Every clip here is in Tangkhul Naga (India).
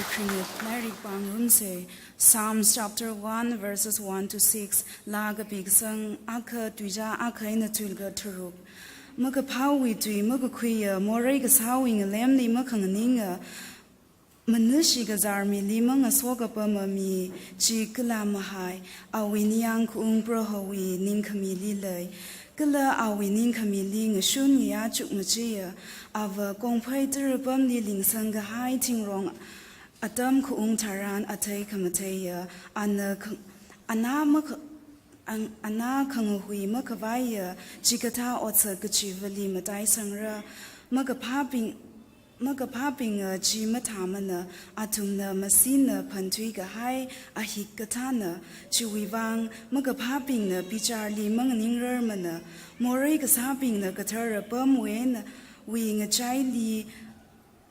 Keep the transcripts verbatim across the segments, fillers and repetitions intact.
Kharingat lairik pāngarumsa. Psalms chapter one, verses one to six. Laa kapi kasang akha, tuizā akha eina thuilaga tharuk. Makaphāwui tui makakhuiya, morei kasāwui ngalemli makhanganinga, manashikazar mili mangasokapama mi chi kala mahai, awui ningyāng khaung Prohowui ningkhamili lei, kala awui ningkhamili ngashun ngayā chukmajaya. Ava kongphei tarapamli lingsang kahai thingrong atam khaung tharan athei khamatheiya, ana kha-, ana makha-, ang-, ana khangahui makhavaiya, chikathā otsak kachivali mataisangra. Makaphābing, makaphābingna chi mathāmana, athumna masina phanthui kahai ahik kathāna. Chiwui vang makaphābingna bicharli manganingrarmana, morei kasābingna kathara pamwui eina wui ngachaili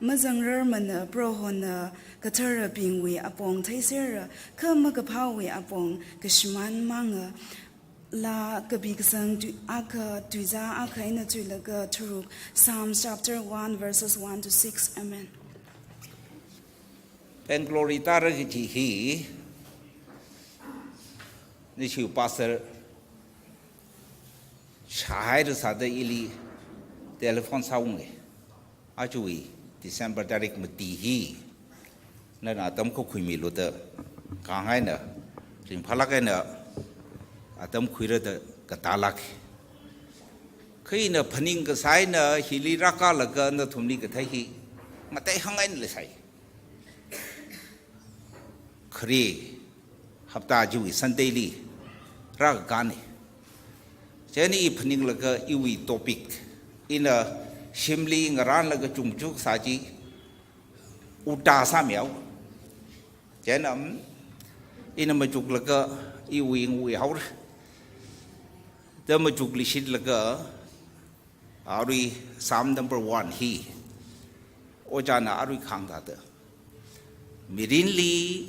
mazangrarmana. Prohona katharabingwui apong theisera, kha makaphāwui apong kashimān manga. Laa kapi kasang tui-, akha, tuizā akha eina thuilaga tharuk. Psalms chapter one, verses one to six. Amen. Bangalore li tāra kaji hi, nishu pastor shāhaira sāda ili telephone sāunga. Ajawui December tarik mati hi nana atam khuimilu da, kahāng eina ringphālāk eina atam khuira da katālāk. Kha ina phaning kasā eina hili rākalaga nathumli kathei hi ngateihāng eina leisai. Khare hapta chiwui Sunday li rākakāna. Chieina i phaninglaga iwui topic, ina shimli ngarānlaga chungchuk sā chi, ulta sāmihaowa. Chieina, um, ina machuklaga iwui ngui haora. Da machukluishitlaga, arui Psalm number one hi ojāna arui kahāng thāda, mirinli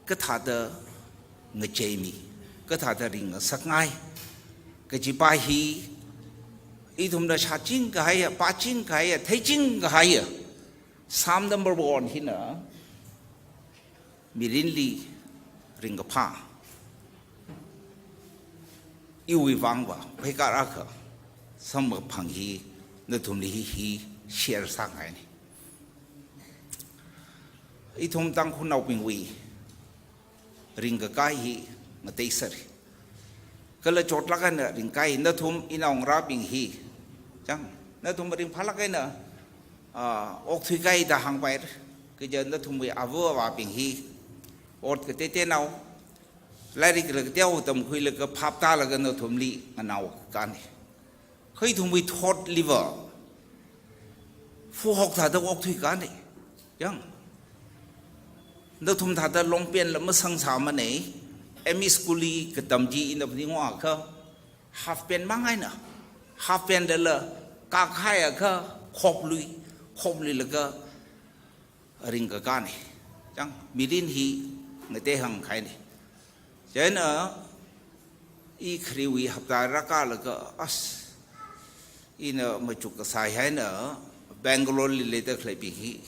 kathāda ngacheimi, kathāda ringngasakngai kajipa hi, ithumna shāching kahaiya, pāching kahaiya, theiching kahaiya, Psalm number one hina mirinli ringkaphā, iwui vangva pheikar akha samkaphang hi nathumli hi, hi share sāngaina. Ithum Tangkhulnaobingwui ringkakā hi ngateisera. Kala chotlāk eina ringkahai nathum inaongarābing hi, chang, nathum ringphālāk eina, ah, okthuikahai da hāngpaira. Kaja nathumwui ava avābing hi ot kateitenao, lairik la kateonao tamkhuilaga phap tālaga nathumli nganaokakāna. Kha ithumwui thotliva fuhok thāda okthuikāna. Yang, nathum thāda long pant la masangsāmana. M E school li katam chi ina phaningakha half pant mang eina, half pant lala kakahai akha khoplui, khopluilaga ringkakāna. Chang, mirin hi ngateihāng kahaina. Chieina i kharewui hapta rākalaga, as, ina machuk kasā hi eina Bangalore li leida khaleibing hi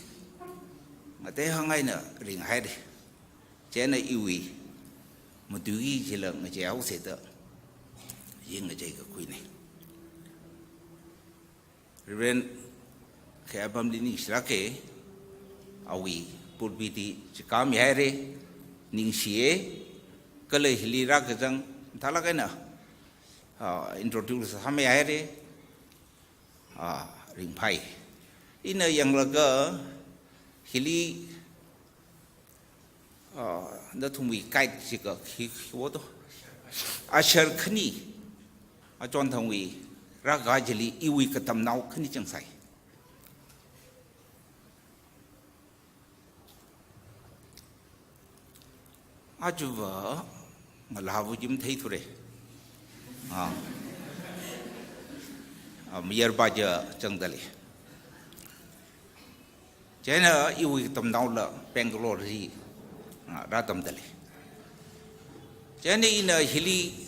ngateihāng eina ringhaira. Chieina iwui matuiki chila ngacheihaosa da, i ngacheikakhuina. Reverend Khayapamli ningshilāka, awui pulpit li chikāmihaira, ningshiya, kala hili rākazang mathālāk eina, ah, introduce sāmihaira, ah, ringphāi. Ina yanglaga hili, ah, nathumwui guide chi ka khi, khi wo to. Usher khani, achonthangwui rākahai chili iwui katamnao khani chang sai. Achuva ngalāva chi matheithura. Ah. Ah, mayarpa chi changda lei. Chieina iwui katamnaola Bangalore li, ah, rātamda lei. Chieina ina hili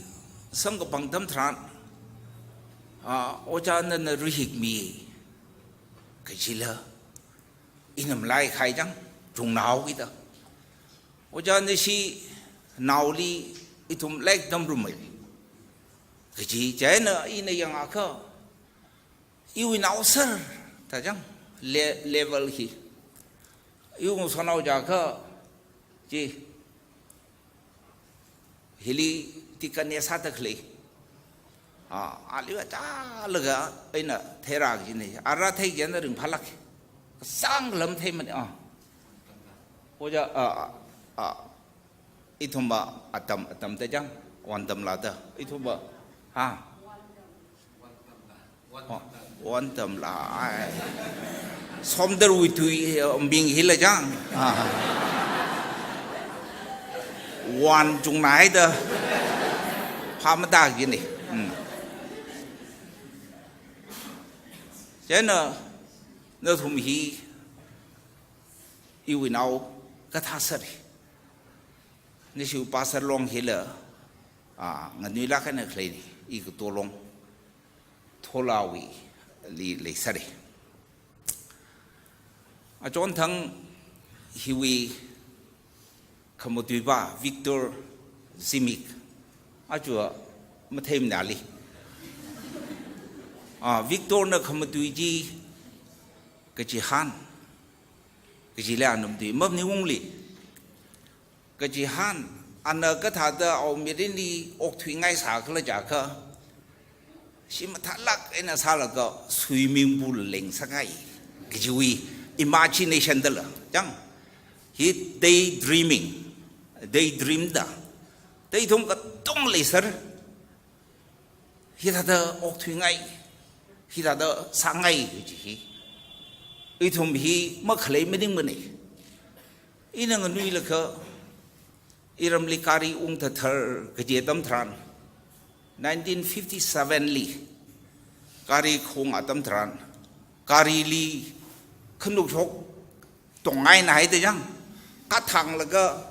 samkaphang atam tharan, ah, ojā nana ruihikmi kajila, ina malaikhai chang, chungnaoki da. Ojā nashi naoli ithum lairik tamrumei. Kaji chieina ina yangakha, iwui naoser, da chang, le-, level hi. Iwui ngasotnao jiakha, chi, hili deacon sāda khalei. Ah, aliva chālaga eina theira kajina. Ara thei kajina ringphālāk. Kasāngkhala matheimana, ah. Ojā, ah, ah, ah. Ithumva atam, atam da chang, wantamla da. Ithumva, ha? Oh, wantamla, ai. Somdalwui tui, eh, ming hila chang. Ah. Wan chungnaida. Phāmada kajina. Hmm. Chieina, nathum hi, iwui nao kathā sāra. Nashi pastor long hila, ah, nganuilāk eina khaleina, i katolong, Tholawuili leisāra. Achonthang hiwui khamatuipa Victor Zimik, aja matheimana ali. Ah, Victor na khamatui chi kachihān, kachili ana matui, maphaningunglei. Kachihān, ana kathāda awui mirinli okthuingai sākhala jiakha, shim mathālāk eina sālaga swimming pool leng sāngai, kajiwui imagination dala, chang, hi daydreaming, daydream da, da ithum katonga leisāra. Hithāda okthuingai, hithāda sāngai kaji hi, ithum hi makhalei maningmana. Ina nganuilakha, iramli gari ungthathar kaji atam tharan, nineteen fifty-seven li gari khaung atam tharan, garili khanukshok tongngaina haida chang, kathānglaga,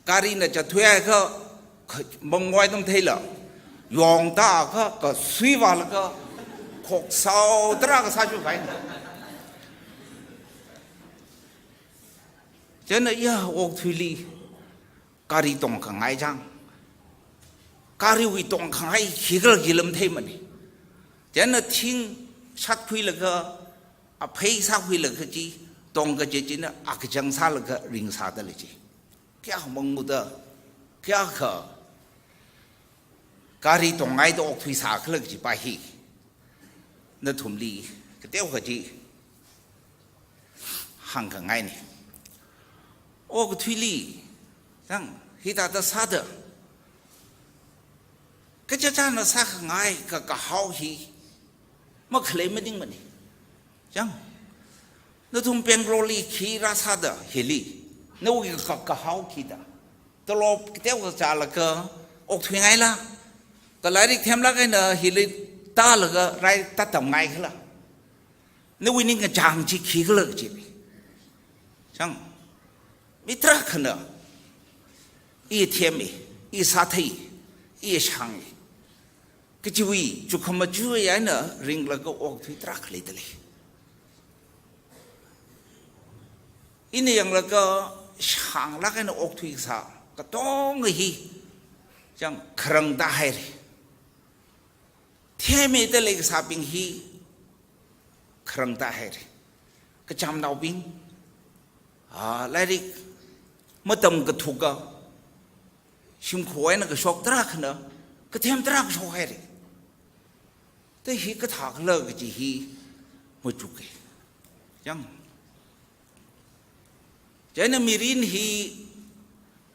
garina chatthuihaiakha, kha-, mangwai atam theila, yongda kha, kasui vālaga, khoksao tarākha sāshuphaina. Chieina ya okthuili, gari tongkhangai chang. Gariwui tongkhangai khikhala khala matheimana. Chieina thing shatkhuilaga, aphei sākhuilaga chi, tongkaje china akachang sālaga ringsāda lei chi. Kayā mangmuda, kayākha gari tongngaida okthui sākhala kajipa hi, nathumli kateokha chi hāngkhangaina. Okathuili, chang, hithāda sāda, kachichāna sākhangai kakahao hi makhalei maningmana. Chang, nathum Bangalore li khi rāsāda hili, nawui kakahao khi da? Tolop kateokha chālaga okthuingaila? Kala lairik themlāk eina hili tālaga lairik tātamngaikhala? Nawui ningkachāng chi khikhala kaji. Chang, mi tarākhana, i themi, i sāthei, i shāngi, kajiwui chukkhamaja eina ringlaga okthui tarākha leida lei. Ina yanglaga shānglāk eina okthui kasā katonga hi, chang, kharangda haira. Themida leikasābing hi kharangda haira. Kachamnaobing, ah, lairik matamkathuka, shimkhur eina kashok tarākhana, kathem tarākha shok haira. Da hi kathākhala kaji hi machuka. Chang, chieina mirin hi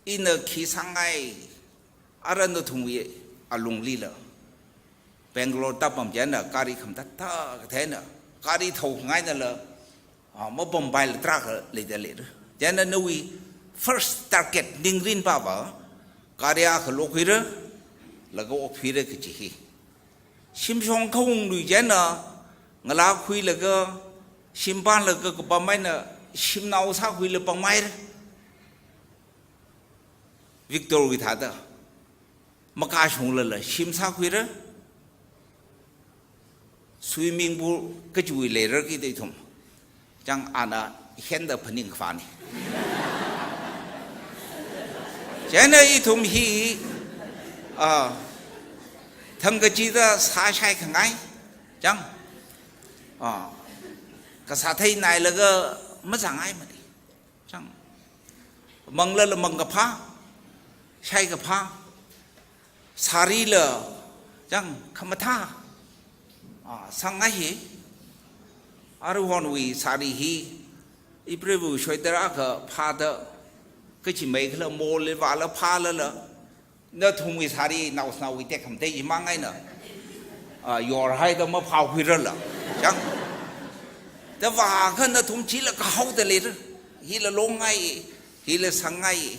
ina khi sāngai, ara nathumwui alunglila, Bangalore tāpam chieina gari khamathā kathāna, gari thaongainala, ah, mapampai la tarākha leida leira. Chieina nawui first target ningrin papa, gari akha lokhuira, laga okthuira kaji hi. Shimshong khaunglui chieina, ngalākhuilaga, shim pānlaga kapam eina, shimnao sākhuila pamhaira. Victor wui thāda, makashunglala shim sākhuira, swimming pool kachiwui leirarki da ithum. Chang, ana henda phaning khavāna. Chieina ithum hi, ah, thangkachida sāshai khangai, chang, ah, kasā theinailaga mazangngaimana, chang. Manglala mangkaphā, shaikaphā, sarila, chang, khamathā, ah, sāngai hi, aruihonwui sari hi, iprevu shwedara kaphāda, kachi maikhala mall li vāla phālala, nathumwui sari naoshinawui tekhamatei chi mang eina, ah, yorhaida maphākhuirala, chang. Da vākha nathum chila kahaoda leira, hila longngai, hila sāngai,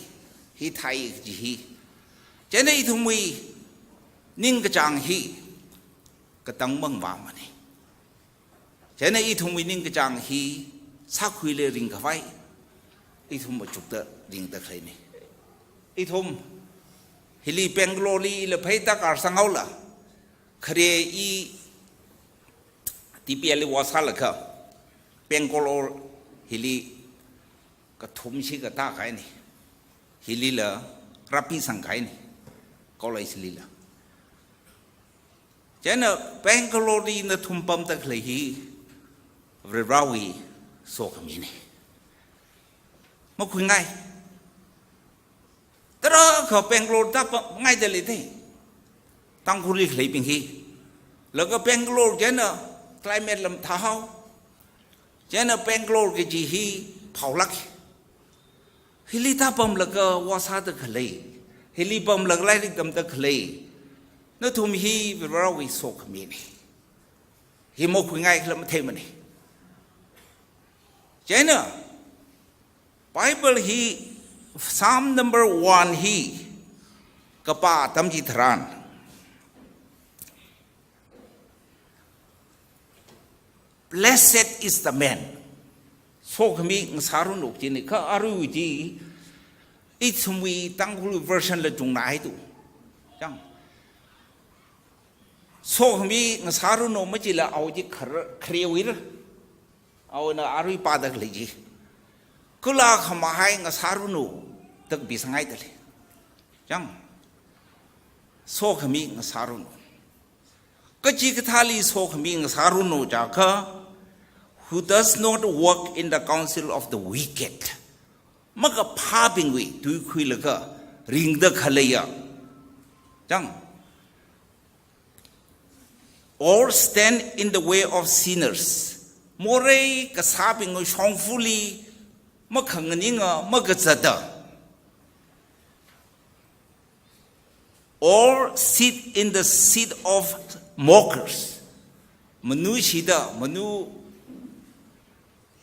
hi thai kaji hi. Chieina ithumwui ningkachāng hi katang mangvāmana. Chieina ithumwui ningkachāng hi sākhuili ringkhavai, ithum machukda ringda khaleina. Ithum hili Bangalore li ila phei darkar sanghaola, khare i T P L li vāsālaga, Bangalore hili kathum shikatā kahaina. Hilila rapi sangkahaina, college lila. Chieina Bangalore li nathum pamda khalei hi Varivarawui sokhamina. Makhuingai. Tarākha Bangalore da pamngaida leithei, Tangkhulli khaleibing hi. Laga Bangalore chieina climate lam thāhao. Chieina Bangalore kaji hi phaolāk. Hili da pamlaga vāsāda khalei, hili pamlaga lairik tamda khalei, nathum hi Varivarawui sokhamina. Hi makhuingai khala matheimana. Chieina Bible hi Psalm number one hi kapā atam chitharan, "Blessed is the man." Sokhami ngasāranu kajina, kha aruiwui chi, ithumwui Tangkhul version la chungna haitu. Chang. Sokhami ngasāranu machila awui chi khar-, kharewuira. Awuina arui pāda khalei chi. Kala khamahai ngasāranu, da kapi sāngaida lei. Chang. Sokhami ngasāranu. Kachikathāli sokhami ngasāranu jiakha, "Who does not walk in the counsel of the wicked." Makaphābingwui tui khuilaga ringda khaleiya. Chang. "Or stand in the way of sinners." Morei kasābingwui shongfali makhanganinga, makazata. "Or sit in the seat of mockers." Manu shida, manu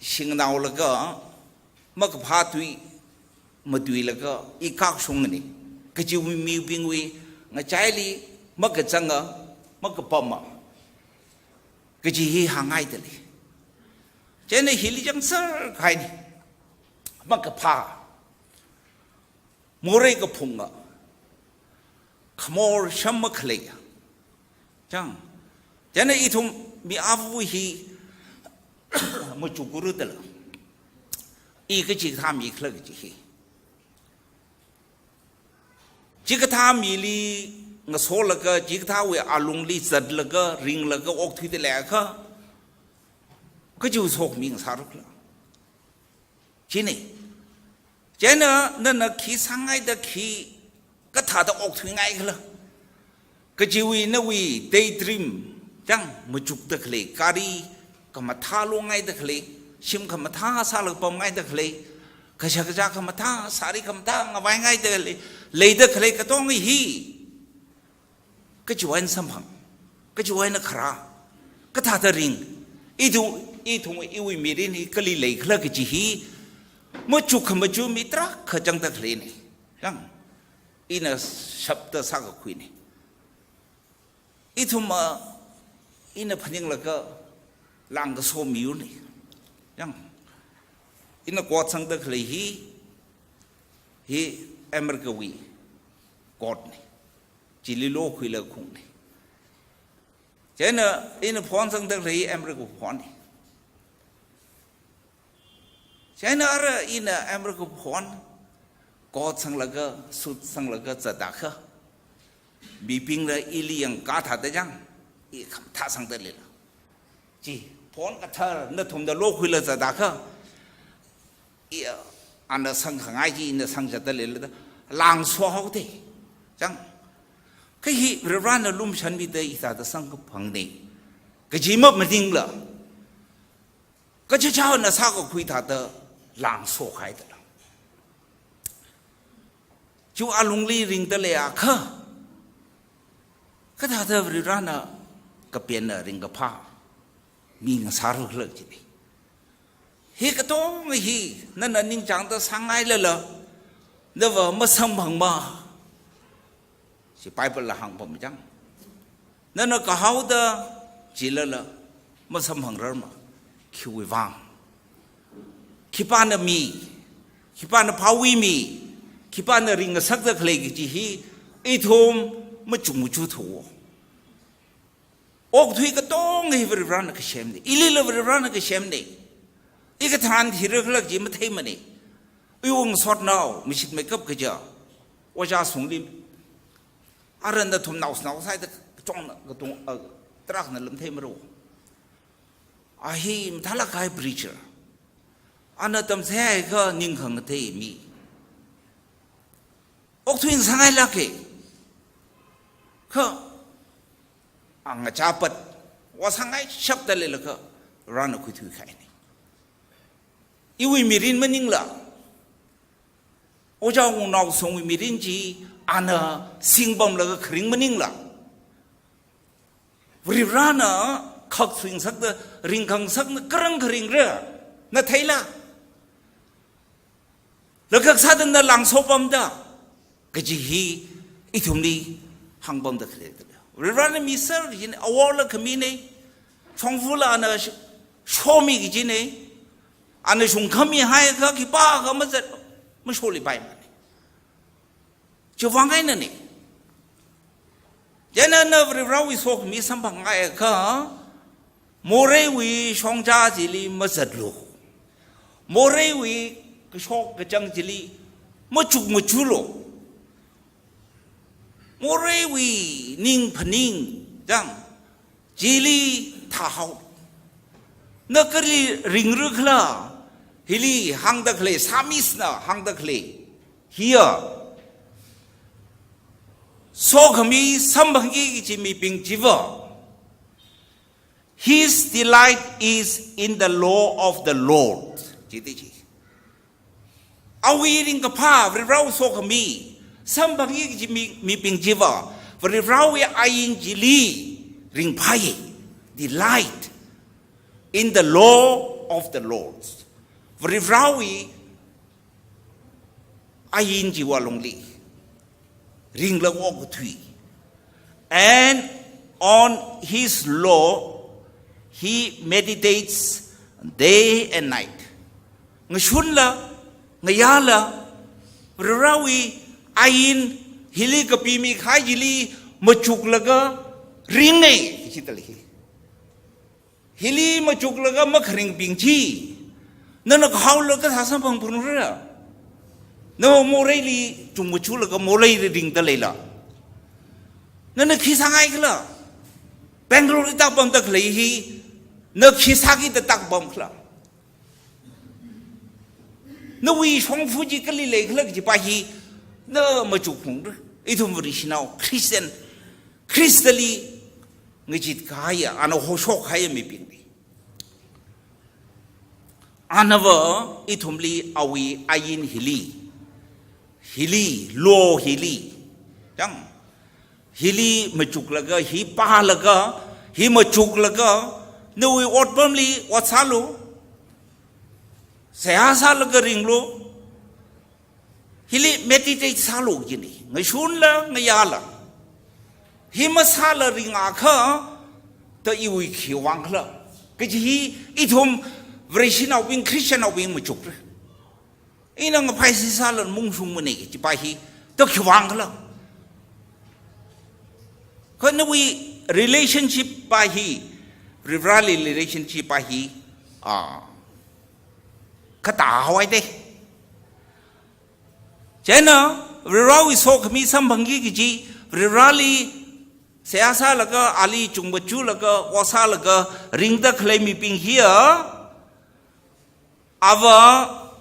shingnaolaga, makaphā tui matuilaga, i kakshungni kajiwui mibingwui ngachaili makazanga, makapama kaji hi hāngngaida lei. Chieina hili changser kahaina. Makaphā. Morei kaphunga. Khamor sham makhaleiya. Chang. Chieina ithum mi avu hi machukuru dala. I kachikathā mi khala kaji hi. Chikathā mili ngasolaga, chikathāwui alungli zatlaga, ringlaga okthuida leiakha, kaji sokhami ngasāra khala. China. Chieina nana khi sāngaida khi kathāda okthuingai khala. Kajiwui nawui daydream, chang, machukda khalei, gari khamathā longngaida khalei, shim khamathā sālaga pamngaida khalei, kashak kazā khamathā, sari khamathā ngavaingaida khalei, leida khalei katonga hi kachiwui eina samphang, kachiwui eina khara, kathāda ring, ithum, ithum iwui mirin hi kali lei khala kaji hi, machuk khamachuk mi tarākha changda khaleina. Chang, ina shapta sākakhuina. Ithum, ah, ina phaninglaga langkaso miyurna. Chang, ina quote sangda khalei hi, hi Americawui quote na. Chili lokhuilaga khungna. Chieina ina phone sangda khalei hi America phone na. China ara ina America phon, coat sanglaga, suit sanglaga zatakha, mibingna ili yangkā thāda chang, i khamathā sangda leila. Chi, phon kathar, nathumda lokhuila zatakha, i, ana sangkhangai chi, ina sangzatda leila da, langsohaoda. Chang, kha hi Varivarana lumashanmida hithāda sangkaphangna kaji maningla, kachichāna sākakhui thāda langsohaida. Chi alungli ringda leiakha, kathāda Varivarana kapenna ringkaphā mingasārukhala jina. Hi katonga hi, nana ningchāngda sāngailala, nava masamphangma. Chi Bible la hāngpam chang. Nana kahaoda jilala, masamphangrarma. Khiwuivang? Khipāna mi, khipāna phāwui mi, khipāna ringngasakda khalei kaji hi, ithum machuk machuk thuwo. Okathui katonga hi Varivarana kasemna. Ilila Varivarana kasemna. I katharan thirakhala kaji matheimana. Iwui ngasotnao, mashitmeikap kaja, ojā sungli, ara nathum naoshinao sāda kachungna, katung, ah, tarākhana lamtheimara. A hi mathālāk kahai preacher. Ana tamsai haiakha ning khangatei mi. Okathui sāngailāka. Kha, a ngachāpat, vāsāngaishapda leilakha, Varena khuithuikahaina. Iwui mirin maningla, ojā wungnao songwui mirin chi, ana singpamlaga kharing maningla, Varivarana khak suingasakda ringkhangasakna kharang kharingra, na theila? Lakhak sāda na langsopamda, kaji hi ithumli hāngpamda khalei. Varivarana miser kajina, awola khamina, shongfala ana sh-, shomi kajina, ana shungkhami haiakha khipākha mazat, masholipaimana. Chiwuivang einana. China na Varivarawui sokhami samphangngaiakha, moreiwui shongzā chili mazatlu. Moreiwui kashok kachāng chili machuk machuklu. Moreiwui ning phaning chang chili thāhao. Na kali ringrukhala, hili hāngda khalei, Psalmist na hāngda khalei. Hiya, sokhami samphangki kaji mibing chiva, "His delight is in the law of the Lord." Jiti ji. Awui ringkaphā, Varivarawui sokhami samphangki kaji mi, mibing chiva, Varivarawui ain chili ringphāya. Delight in the law of the Lord. Varivarawui ain chiwui lungli ringlaga okthui. And on his law he meditates day and night. Ngashunla, ngayāla, Varivarawui ain hili kapimi kahai chili machuklaga ringa, jidalei. Hili machuklaga makharingbing chi, nana kahaolaga sāsamphang phungra. Na moreili chungmajulaga moreili ringda leila? Nana khi sāngaikhala? Bangalore li tāpamda khalei hi, na khi sākida tāpamkhala? Nawui shongfa chi kali leikhala kajipa hi, na machuk phungra. Ithum Vareshinao, Christian, Khristali ngachit kahaiya, ana hoshok kahaiya mibingna. Anava ithumli awui ain hili, hili, law hili, chang, hili machuklaga, hi pālaga, hi machuklaga, nawui otpamli ot sālu, seihā sālaga ringlu, hili meditate sālu jina, ngashunla, ngayāla. Hi masāla ringakha, ta iwui khiwui vangkhala kaji hi ithum Vareshinaobing, Christiannaobing machukra. Ina ngaphai sisāla mungshungmana kajipa hi, ta khiwui vangkhala? Kha nawui relationship pa hi, Varivarali relationship pa hi, ah, Kata haowa de. Chieina, Varivarawui sokhami samphangki kaji, Varivarali seihā sālaga, ali chungvachulaga, ot sālaga, ringda khalei mibing hiya, ava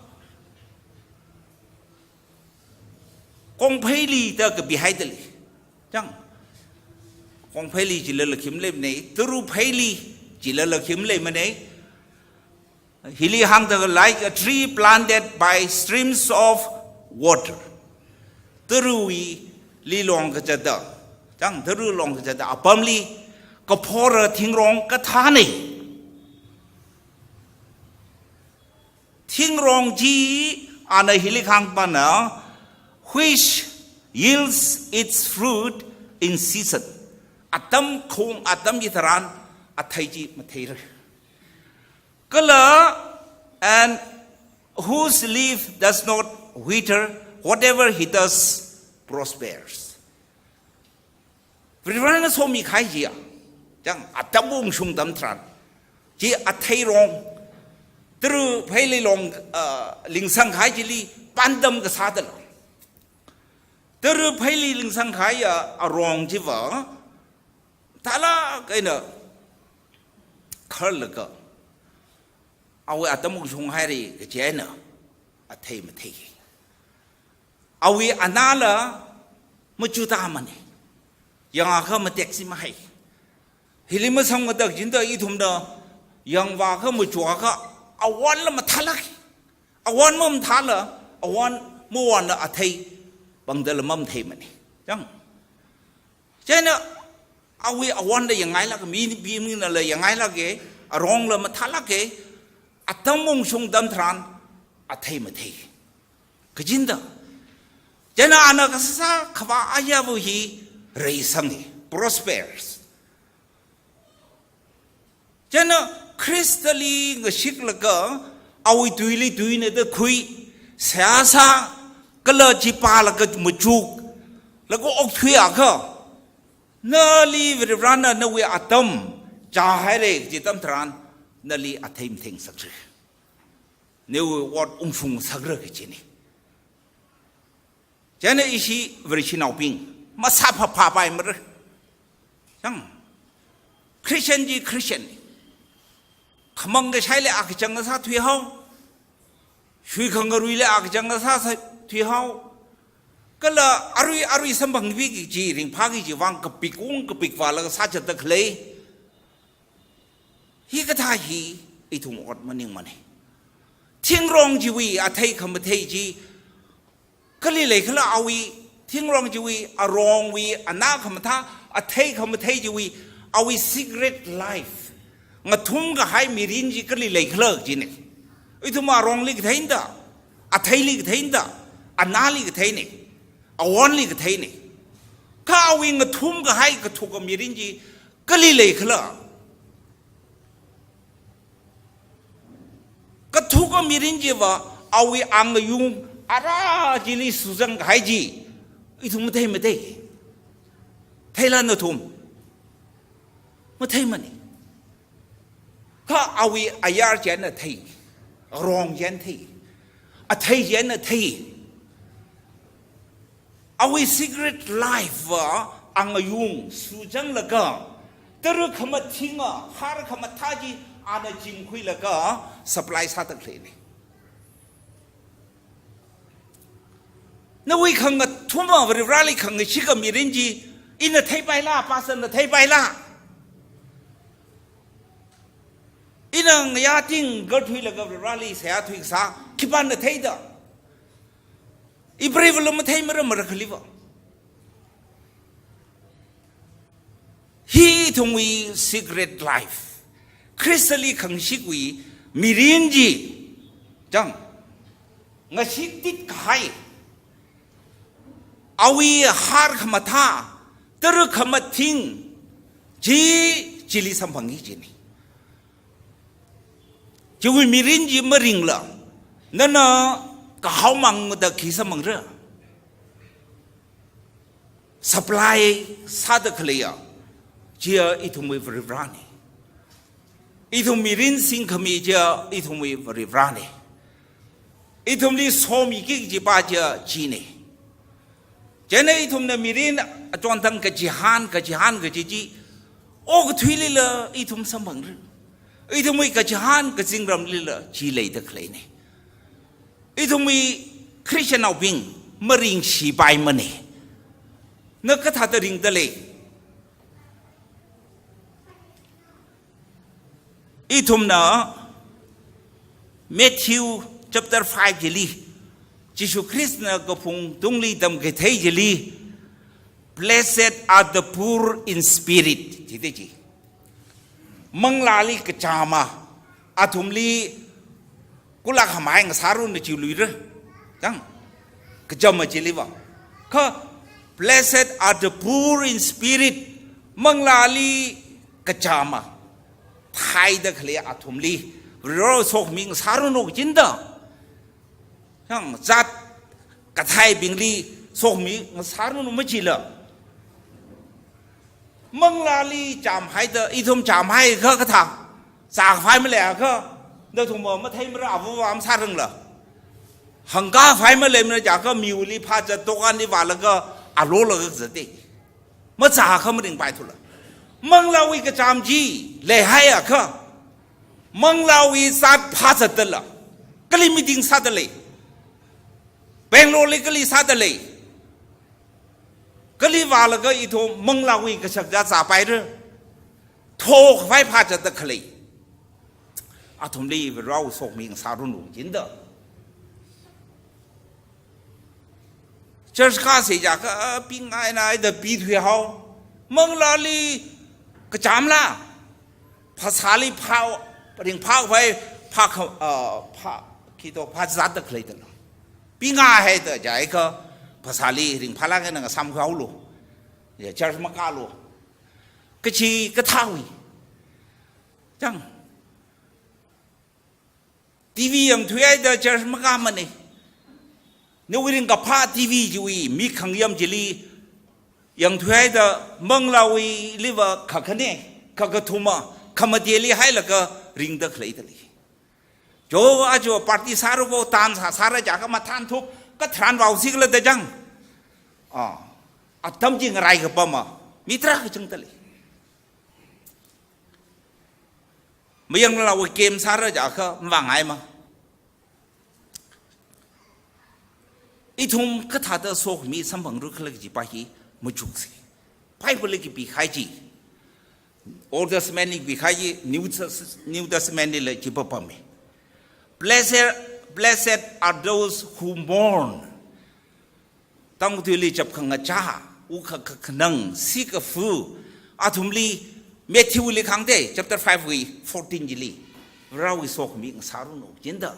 kongpheili da kapihaida lei. Chang. Kongpheili chilala khi maleimana, tarupheili chilala khi maleimana. Hili hāngda like a tree planted by streams of water. Taruwuili long kazata. Chang, taru long kazata apamli kaphora thingrong kathāna. Thingrong chi ana hili kahāng pana, which yields its fruit in season. Atam khong, atam hitharan athei chi matheira. Kala, and whose leaf does not wither, whatever he does prospers. Varivarana somi kahai chiya, chang, atam ungshung atam tharan, chi atheirong, tarupheili long, uh, lingsang kahai chili pandam kasā dala. Tarupheili lingsang kahaiya arong chiva, tala kaina kharlaga, awui atam ungshung haira kaji eina athei mathei. Awui anala machutamana. Yangakha mateksi mahai. Hili masang matak jinda ithumna yangvākha machuakha awonla mathālak. Awon mamathāla, awon mawonla athei pangdala mamatheimana. Chang. Chieina awui awonla yangngailak, mi, mi, minala yangngailaka, arongla mathālaka, atam ungshung atam tharan athei mathei. Kajinda. Chieina ana kasā khavā ayāva hi reisanga, prospers. Chieina Khristali ngashiklaga, awui tuili tuina da khui, seihā sā, kala chi pālaga machuk, laga okthuiakha, nali Varivarana nawui atam chāhaira kaji atam tharan, nali athei matheingasakra. Nawui ot ungshungngasakra kajina. Chieina ishi Vareshinaobing, masāphaphapaimara. Chang, Christian chi Christian. Khamang kashaili akachang sāthuihao. Shuikhangaruili akachang sā, sāthuihao. Kala arui, arui samphangki kaji, ringphāki kaji vang kapik ung kapik vālaga sāchatda khalei. Hikathā hi ithum ot maningmana. Thingrong chiwui athei khamathei chi kali leikhala, awui thingrong chiwui, arongwui ana khamathā, athei khamathei chiwui, awui secret life, ngathum kahai mirin chi kali leikhala kajina. Ithum arongli katheina da, atheili katheina da, anali katheina, awonli katheina. Kha awui ngathum kahai kathuka mirin chi kali leikhala. Kathuka mirin chiva awui angayung ara chili suzang kahai chi ithum mathei mathei. Theila nathum? Matheimana. Kha awui ayar chieina thei, arong chieina thei, athei chieina thei. Awui secret life va angayung suzanglaga, tara khamathinga, har khamathā chi ana chimkhuilaga supply sāda khaleina. Nawui khangathuma Varivarali khangashika mirin chi ina theipaila, pastor na theipaila? Ina ngayā ting garthuilaga Varivarali seihā thuikasā khipāna theida? Ipreivāla matheimara, marakhaliva. Hi ithumwui secret life. Khristali khangashikwui mirin chi, chang, ngashiktit kahai, awui har khamathā, tara khamathing chi, chili samphangki kajina. Chiwui mirin chi maringla, nana kahaomangda khi samphangra? Supply sāda khaleiya, chiya ithumwui Varivarana. Ithum mirin singkhami chiya ithumwui Varivarana. Ithumli somiki kajipa chi chine. Chieina ithumna mirin achonthang kachihān, kachihān kaji chi, okathuilila ithum samphangra. Ithumwui kachihān kazingramlila chi leida khaleine. Ithumwui Christiannaobing maringshi paimane. Na kathāda ringda lei? Ithumna Matthew chapter five chili, Jishu Khristana kaphung tungli tamkathei chili, "Blessed are the poor in spirit," jide chi. Manglāli kachama, athumli kulak hamai ngasāranu jiluira. Chang, kachama chiliva. Kha, "Blessed are the poor in spirit," manglāli kachama, thaida khalei athumli Varewui sokhami ngasāranu kajina da. Chang, zat kathaibingli sokhami ngasāranu majila. Manglāli chamhaida, ithum chamhaiakha kathā, zākhavai maleiakha, nathum matheimara, avāva masārangla. Hangkhavai maleimara jiakha miwuili phāzat, dukanli vālaga, alolaga zate. Mazākha maringpaithula. Manglāwui kacham chi leihaiakha, manglāwui zat phāzatdala, kali meeting sāda lei, Bangalore li kali sāda lei, kali vālaga ithum manglāwui kashakazā zāpaira, thokhavai phāzatda khalei athumli Varewui sokhami ngasāranu kajina da. Church kāsa jiakha, ah, pingainaida pithuihao. Manglāli kachamla, phasāli phao, ringphākhavai phākha-, ah, phā, khi to, phāzatda khalei dala. Pingaihaida jiakha, phasāli ringphālāk eina ngasamkhuihaolu. Ya, church makālu kaji kathāwui. Chang, T V yangthuihaida church makāmane. Nawui ringkaphā T V chiwui mik khangayam chili yangthuihaida manglāwuiliva khakhane, khakathuma, khamateli hailaga ringda khaleida lei. Jo ajo party sāra ko, dance sāra jiakha mathānthup, katharan vaosi kala da chang. Ah, atam chi ngarai kapama, mi tarākha changda lei. Mayanglāwui game sāra jiakha mavāngaima. Ithum kathāda sokhami samphangra khala kajipa hi machuksi. Bible li kapikahai chi, Old Testament li kapikahai chi, New Tes-, New Testament lila chi papame. "Blessed, blessed are those who mourn." Tangkhuituili chapkhangachā, wukha kakhanang, sikafu, athumli, Matthew li kahāng de, chapter five wui fourteen chili, Varewui sokhami ngasāranu kajina da.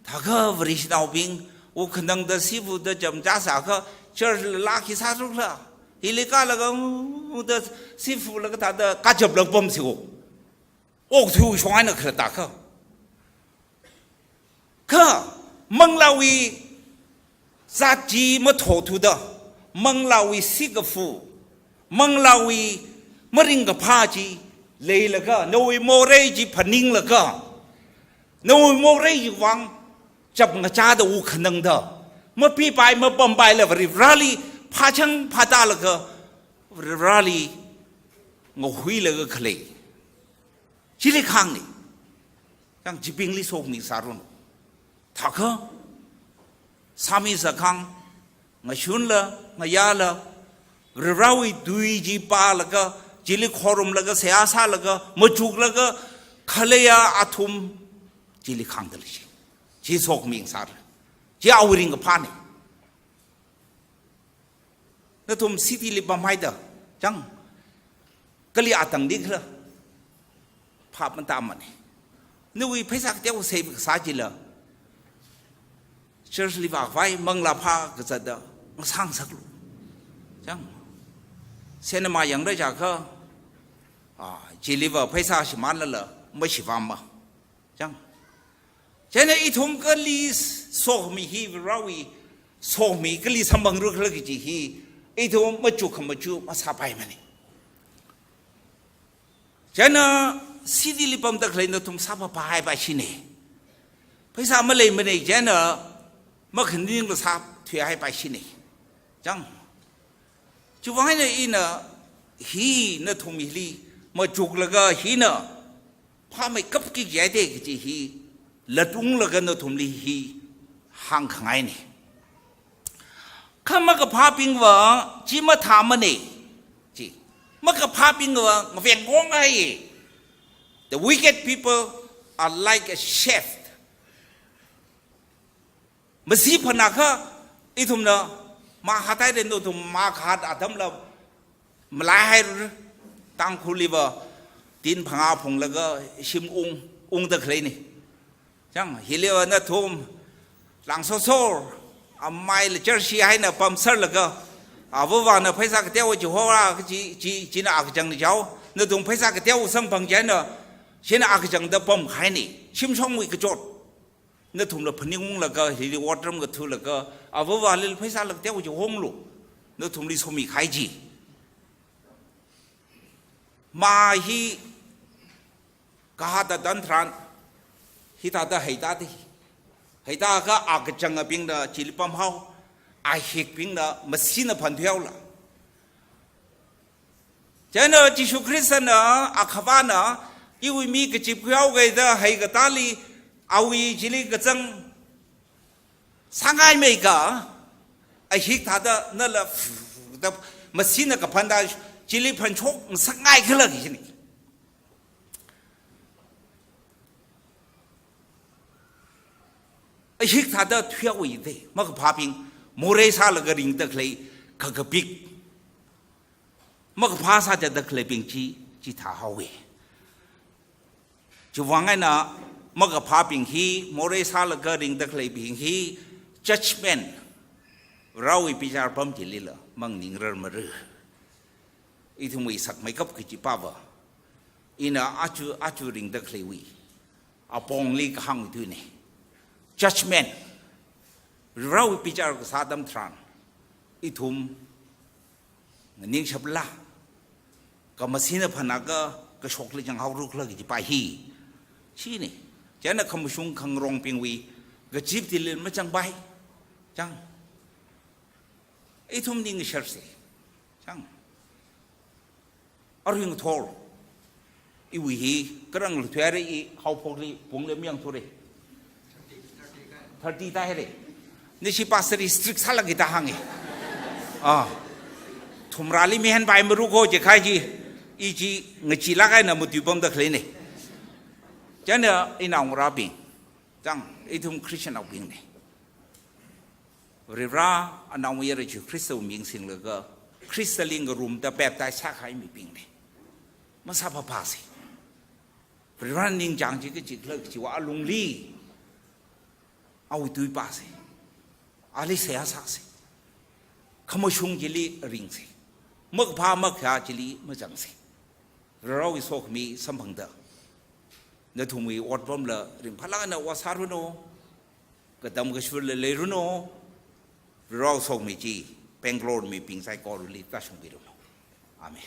Thākha Vareshinaobing, wukhanangda sifuda chapngachā sākha, church la khi sāthuikhala, hili kālaga, da sifulaga thāda kachaplāk pamsi ko. Okthui shong eina khalatta kha. Kha manglāwui zat chi mathothuda, manglāwui sikafu, manglāwui maringkaphā chi leilaga, nawui morei chi phaninglaga, nawui morei chiwui vang chapngachāda wukhanangda, mapipai mapampaila Varivarali phāchang phātālaga, Varivarali ngahuilaga khalei. Chili kahāngni. Chang, chibingli sokhami sāranu. Thākha, sāmi sākahāng, ngashunla, ngayāla, Varivarawui tui chi pālaga, chili khorumlaga, seihā sālaga, machuklaga khaleiya athum chili kahāngda lei chi. Chi sokhami sāra. Chi awui ringkaphāne. Nathum city li pamhaida, chang, kali atangli khala, phap matāmane. Nawui pheisā kateokha save kasā chila, church li vākhavai, manglā phākazatda ngasāngasaklu. Chang, cinema yangra jiakha, ah, chiliva pheisā shimānlala, mashivāma. Chang. Chieina ithum kali sokhami hi, Varivarawui sokhami kali samphangra khala kaji hi, ithum machuk khamachuk masāpaimane. Chieina city li pamda khalei nathum sāpapahaipa shine. Pheisā maleimana chieina makhaning kasā thuihaipai shina. Chang. Chiwuivang eina ina hi nathumli machuklaga hina phāmeikapki kaji kaji hi latunglaga nathumli hi hāngkhangaina. Kha makaphābingva chi mathāmana. Chi. Makaphābingva ngaveng ngongai. The wicked people are like a sheaf. Masi phanakha ithumna mahātai ren nathum mahāt atamla malaihaira. Tangkhulliva tin phangā phunglaga shim ung, ungda khaleina. Chang, hiliva nathum langsosor, amaila jersey haina pamserlaga, avavana pheisā kateowa chihora kaji, chi, china akachangna jao, nathum pheisā kateo samphang chieina, china akachangda pamkahaina, shimshongwui kachot. Nathumla phaningunglaga, hili otram kathulaga, avavali pheisāla kateowa chihonglu, nathumli somikahai chi. Ma hi kahāda dan tharan, hithāda heida di. Heida kha akachangabingna chili pamhao, ahikbingna masina phan thuihaola. Chieina Jishu Khristana, Akhavana, iwui mi kachip khuihao kaida heikatāli, awui chili kazang sāngaimeika, ahik thāda nala da masina kaphanda chili phanshok ngasakngai khala kajina. Ahik thāda thuihaowa da, makaphābing, morei sālaga ringda khalei kakapik. Makaphā sāda khaleibing chi, chithāhaowa. Chiwuivang eina makaphābing hi, morei sālaga ringda khaleibing hi, judgment, Varewui bichar pam chilila manganingrarmara. Ithumwui sakmeikap kachipāva, ina aja, aja ringda khaleiwui apongli kahāng tuina. Judgment, Varewui bichar kasā atam tharan, ithum nganingshapla, kha masina phanakha kashokli changhaorukla kajipa hi. China. Chieina khamashung khangarongbingwui kachip chili machangpai. Chang. Ithum ningsharsa. Chang. Arui ngathor. Iwui hi, kharang luthuihaira, i haophokli pungli mayangthura. Thirty tāhaira. Nashi pastor hi strict sālāka da hānga. Ah. Thumrāli mihan pai maru ko jikahai chi, i chi ngachee lāk eina matuipamda khaleina. Chieina inaongarābing, chang, ithum Christian naobingna. Varivara anaomayara Jishu Khristawui ming singlaga, Khristali ngarumda baptize sākahai mibingna. Masāpapasa. Varivara ningchāng chi kachikhala kajiva alungli awui tui pāsa. Ali seihā sāsa. Khamashung chili ringsa. Makaphā makhayā chili mazangsa. Varewui sokhami samphangda, nathumwui otpamla ringphālāk eina vā sāranu. Katam kashurla leiranu. Varewui sokhami chi Bangalore mibing saikorali tāshungmiranu. Amen.